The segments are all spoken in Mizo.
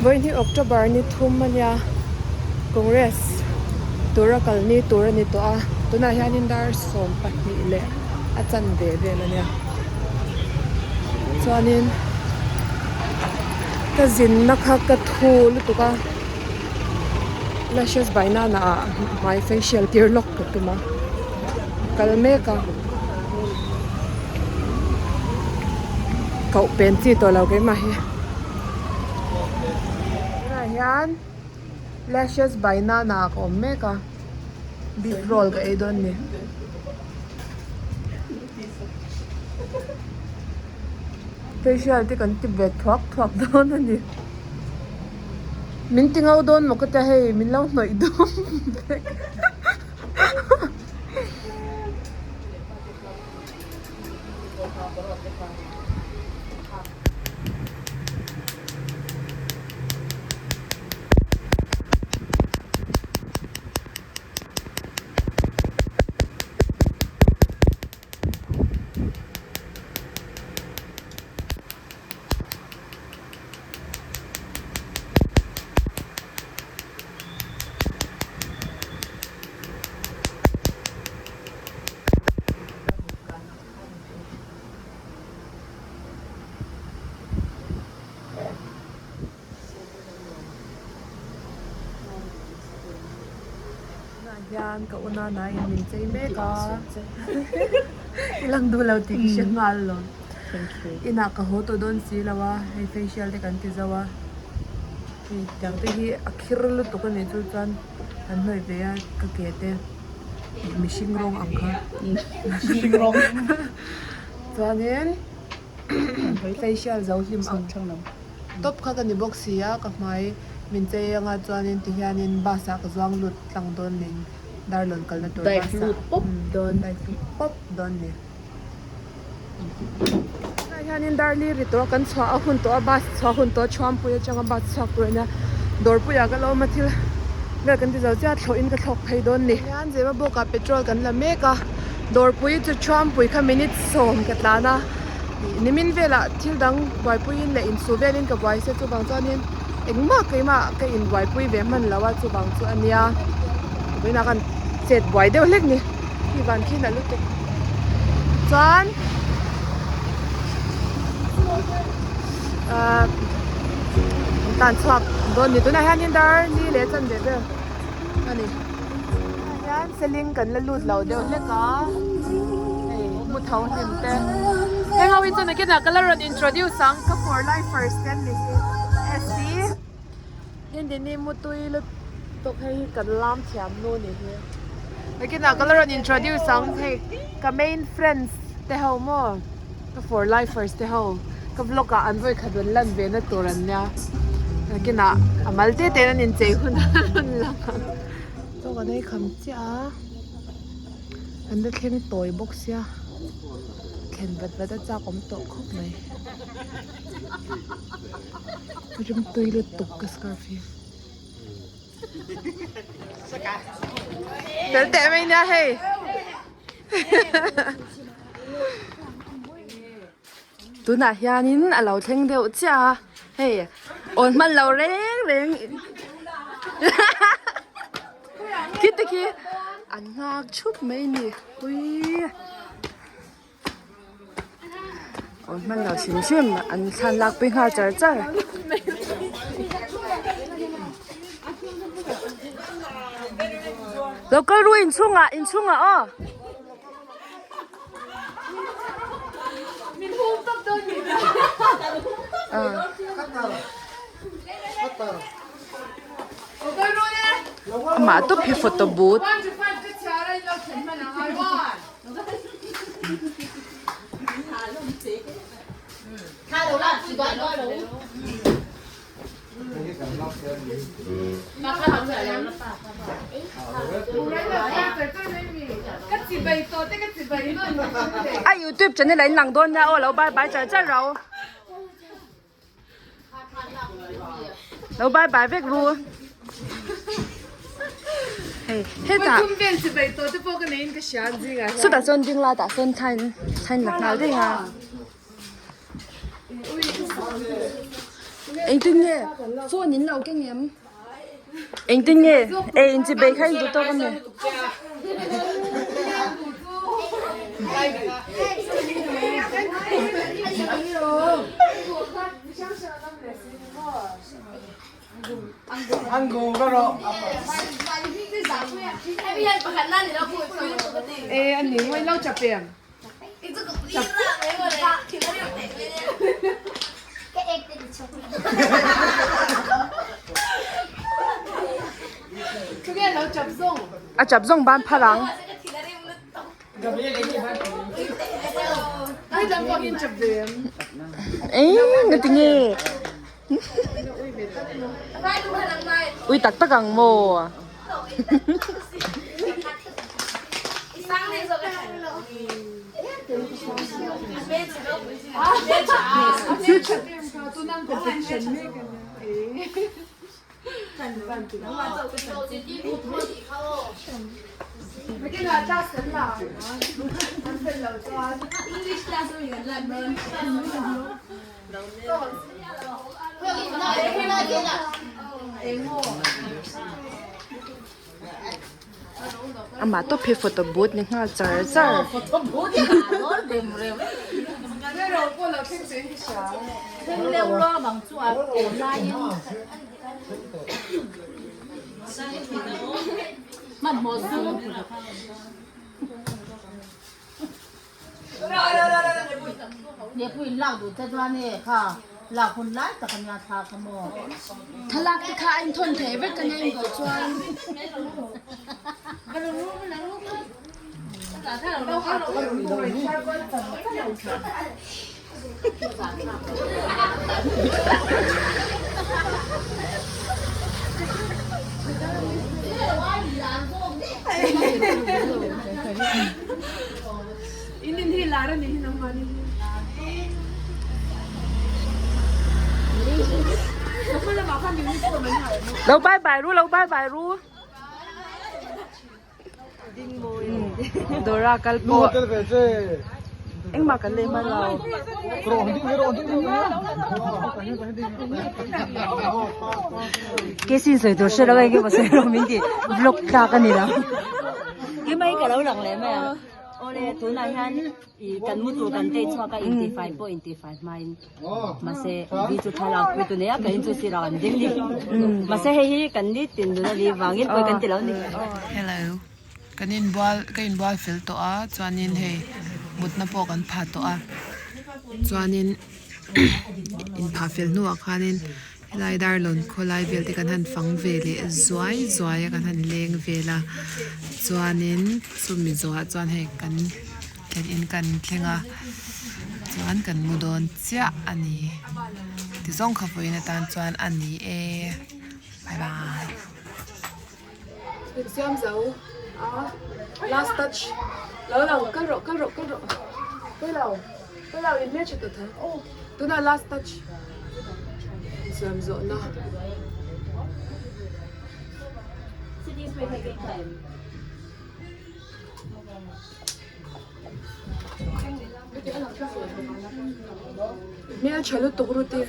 Vawiin hi October ni thum a nia Congress tura kal ni tur a ni tawh a tunah hianin dar 20 leh a chanve vel a nia chuanin ka zinna kha ka thu lutuk a lashes by nana ah hmai facial tir lawk ka tum a kal mek a koh pen chi tawh lo keimah hi tunah hian lashes by nana ah ka awm mek a. Beef roll ka ei dawn ni. Facial te kan ti ve thuak thuak dawn a ni. Min ti ngau dawn maw ka tia hei min lo hnawih dum vek. Tunah hian ka u nana in min chei mek a i lang duh lo tih ka hre nghal lo inah ka haw tawh dawn si lo a hei facial te kan ti zo a hei tiang te hi a khir lutuk a nih chu chuan an hnawih ve a ka ke te mihring rawng ang kha mihring rawng chuanin facial zo hlim ang tawp kha ka ni bawk si a ka hmai min chei anga chuanin ti hianin bus ah ka zuang lut tlang dawn ni darlawn kalna tur bus ah dive lut pawp dawn ni tunah hianin darli ri tawh a kan chhuah a hun tawh a bus chhuah hun tawh a chhuampui atanga bus chhuak tur a nia dawrpuiah ka la awm a thil vel kan ti zo chiah a thlawhin ka thlawk phei dawn ni hian zema bawkah petrol kan la mek a dawrpui chu chhuampui kha minute sawm ka tlan a nimin velah thil dang buaipuiin leh insuh velin ka buai se chuvang chuanin engmah keimah ka inbuaipui ve hman lo a chuvang chu a nia vawiinah khan chet buai deuh hlek ni khi van khi nalh lutuk chuan ahh an tan chhuak dawn ni tunah hianin dar ni leh chanve vel a ni tunah hian seling kan la lut lo deuh hlek a hei mu tho hlim te heng ho hi chu nakinah ka la rawn introduce ang ka for lifers te an ni hi SC Hindini mutui lutuk hei hi kan lam thiam nu ni hi nakinah ka la rawn introduce ang hei ka main friends te ho maw ka for lifers te ho ka vlog ah an vawi khat rawn lan ve na tur an nia nakinah a mal te te in an inchei hun a rawn lang ang chaw kan ei kham chiah a an la thleng tawi bawk sia thlen vat vat a chak awm tawh khawp mai. Rim tui lutuk ka scarf hi. Fel teh mai nia hei. Tunah hianin a lo thleng deuh chiah a hei awn hman lo reng reng khi te khi an nghak thup mai a ni ui. Aw hman lo hrim hrim an thlan lak pui nghal char char. Lo kal ru inchhungah inchhungah aw. Amah tawp hi photo booth. A youtube channel ah in lang dawn nia aw lo bye bye char char ro. Lo bye bye vek ru. Hei hetah chutah chuan ding la tah sawn thain thain la nghal daih a. Engtin nge phone in lo keng em? Engtin nge e inchi bei kha in duh tawk ami? E ani ngoi lo chapem. A chap zawng ban phal ang. Eng nga tinge. Ui tak tak ang maw? Amah tawp hi photo booth ni nghal char char. Thlalak te kha a inthawn thei vek a nia engkaw chuan. Lo bye bye ru lo bye bye ru. Dora kal pawh engmah kan lei hman lo. Kesin sawi tur hre lo a enge maw sawi rawh min tih vlog tlak a ni lo. Kimai ka lo lang leh mai a. Awle tunah hian ih kan mu tur kan tei chhuak a intifai pawh intifai hmain mahse vi chu thlalak pui tu nei a ka in chu sirah an ding ni mahse hei hi kan ni tin dun a ni vangin pawi kan ti lo ni. Hello kan inbual ka inbual fel tawh a chuanin hei mutna pawh kan pha tawh a chuanin inphah fel hnuah khanin Helai Darlawn khawlai vel te kan han fang ve leh zuai zuai a kan han leng vel a chuanin chumi zawhah chuan hei kan thlen in kan thleng a chuan kan mu dawn chiah a ni tizawng kha vawiin atan chuan a ni e bye bye. Insiam zo a last touch lo lang kal rawh kal rawh kal rawh pawilo pawilo in hmeltha tawh tho tunah last touch insiam zawh na. Hmeltha lutuk Ruti.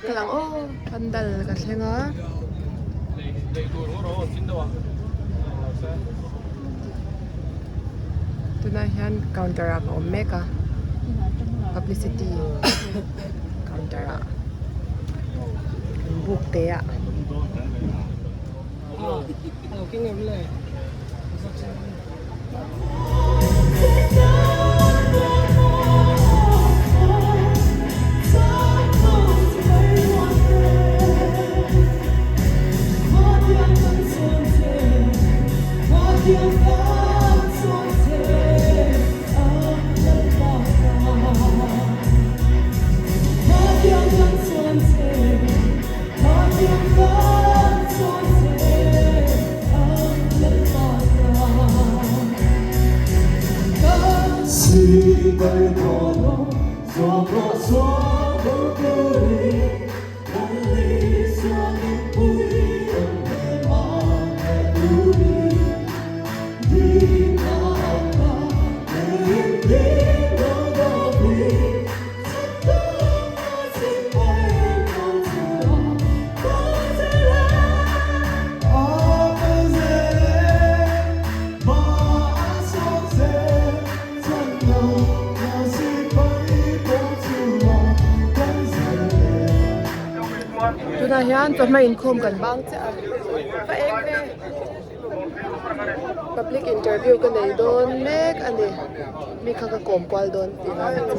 Ka lang aw pandal ka thleng a. Tunah hian counter ah ka awm mek a publicity counter ah kan book te ah. Tunah hian chawhma inkhawm kan bang chiah a, va eng ve. Public interview ka nei dawn mek a ni, mi kha ka kawm kual dawn tih lai a ni.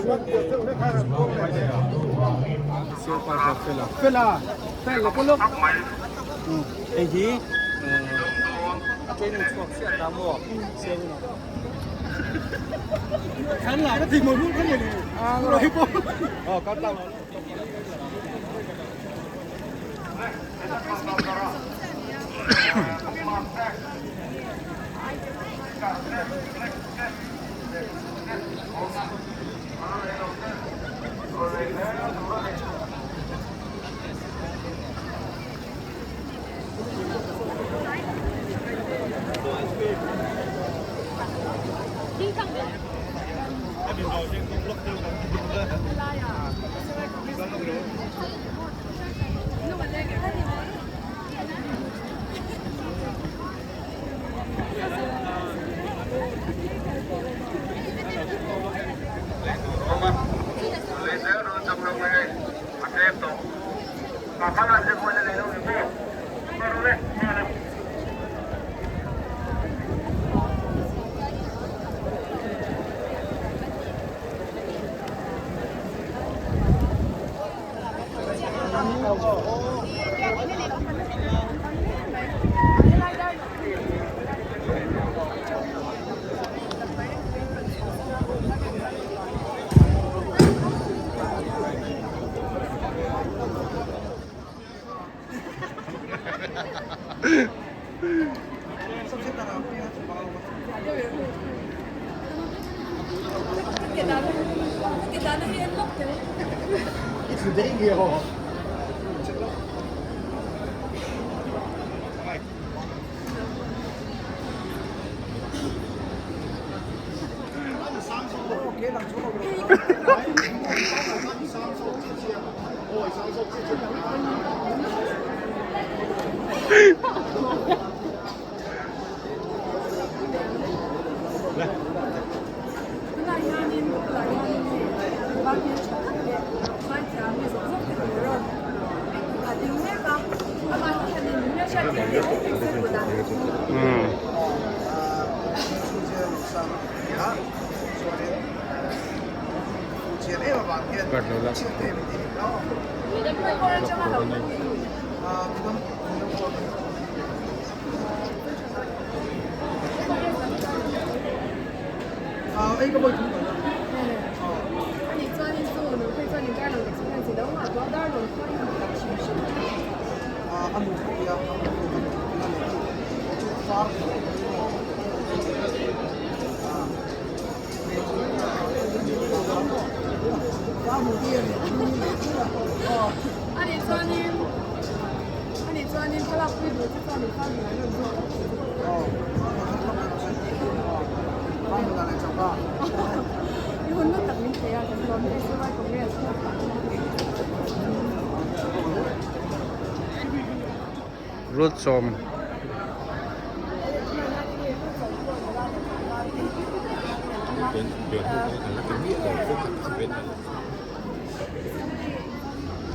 Rulchawm.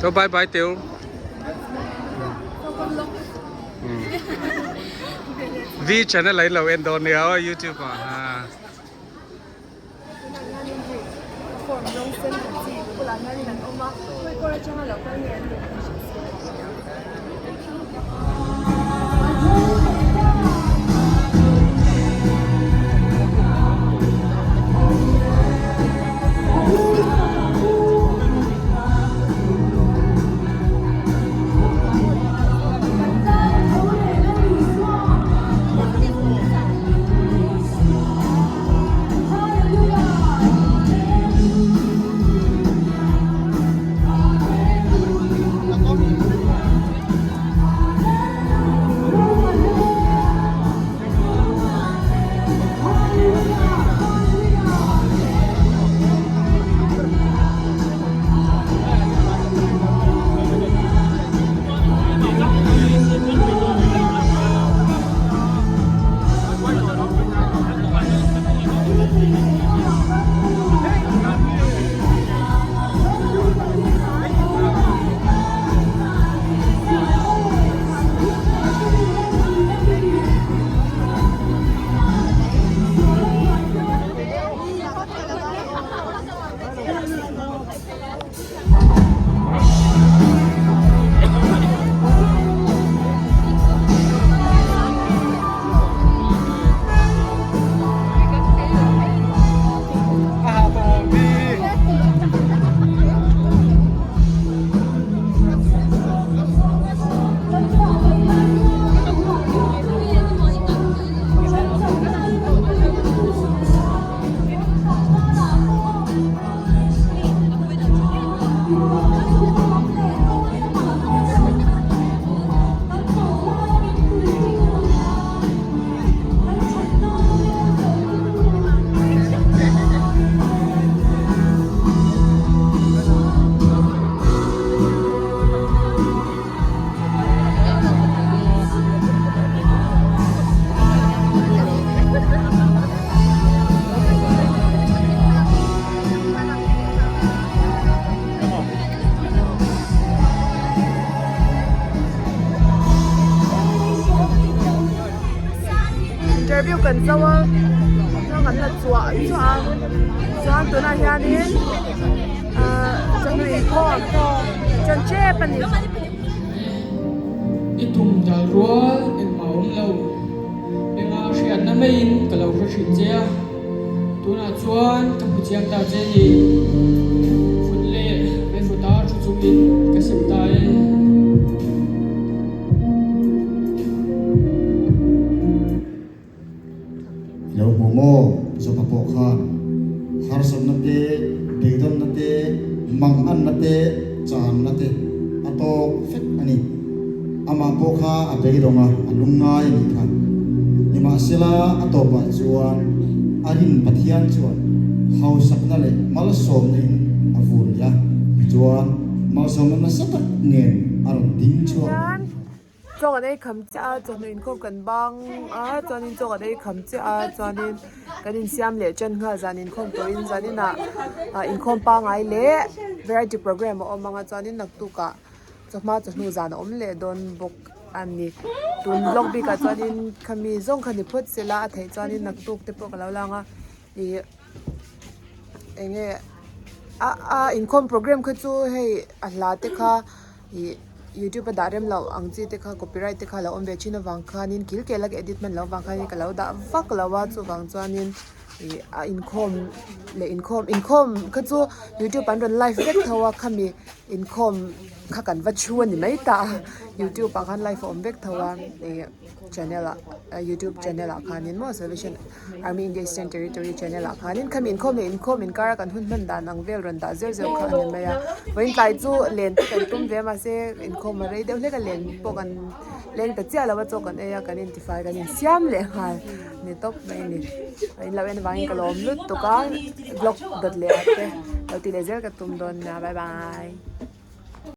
Cho bye bye Tiêu. V channel lấy lầu en đồn nữa YouTube à. Interview kan zo a thlang an la chuah chuah a chuan tunah hianin ahh chawhnu inkhawm ṭan ṭep a ni. I tum dal rual engmah awm lo. Enga hriatna maiin ka lo hre thin che a, tunah chuan ka hmu chiang ta che ni. Fut leh veifuta thu chungin ka sim ta e. I lo hmu maw? Jopa pawh khan harsatna te, beidawnna te, manganna te, channa te a tawk vek a ni. Amah pawh kha a beidawng a, a lungngai a nih kha. Nimahsela, a tawpah chuan a rin Pathian chuan hausakna leh malsawmna in a vur leh a, tichuan malsawmna nasa tak nen a rawn ding chhuak. Chaw kan ei kham chiah a, chawhnu inkhawm kan bang a, chuanin chaw kan ei kham chiah a, chuanin kan insiam leh ṭan nghal zan inkhawm turin zaninah ah inkhawm pangai leh variety program a awm ang a, chuanin naktukah chawhma chawhnu zan a awm leh dawn bawk a ni. Tun vlog bikah chuanin khami zawng kha ni phawt sela a theih chuanin naktuk te pawh ka lo lang a, ih eng nge a a inkhawm program kha chu hei a hla te kha. Ih youtube a dah rem loh ang chi te kha copyright te kha a lo awm ve thin avang khanin kil kel a ka edit hman loh avang khanin ka lo dah vak lo a chuvang chuanin ih a inkhawm leh inkhawm inkhawm kha chu youtube an rawn live vek tho a khami inkhawm kha kan va chhu a ni mai ta a youtube ah khan live a awm vek tho a ih channel ah youtube channel ah khanin maw salvation Army India Eastern Territory channel ah khanin khami inkhawm leh inkhawm inkara kan hun hman dan ang vel rawn dah zeuh zeuh kha a ni mai a vawiin tlai chu len te kan tum ve a mahse inkhawm a rei deuh hlek a len pawh kan leng ta chiah lo a chaw kan ei a kan intifai kan insiam leh nghal ni tawp mai a ni a inlo en avangin ka lawm lutuk a vlog dawt leh ah te lo ti leh zel ka tum dawn nia bye bye.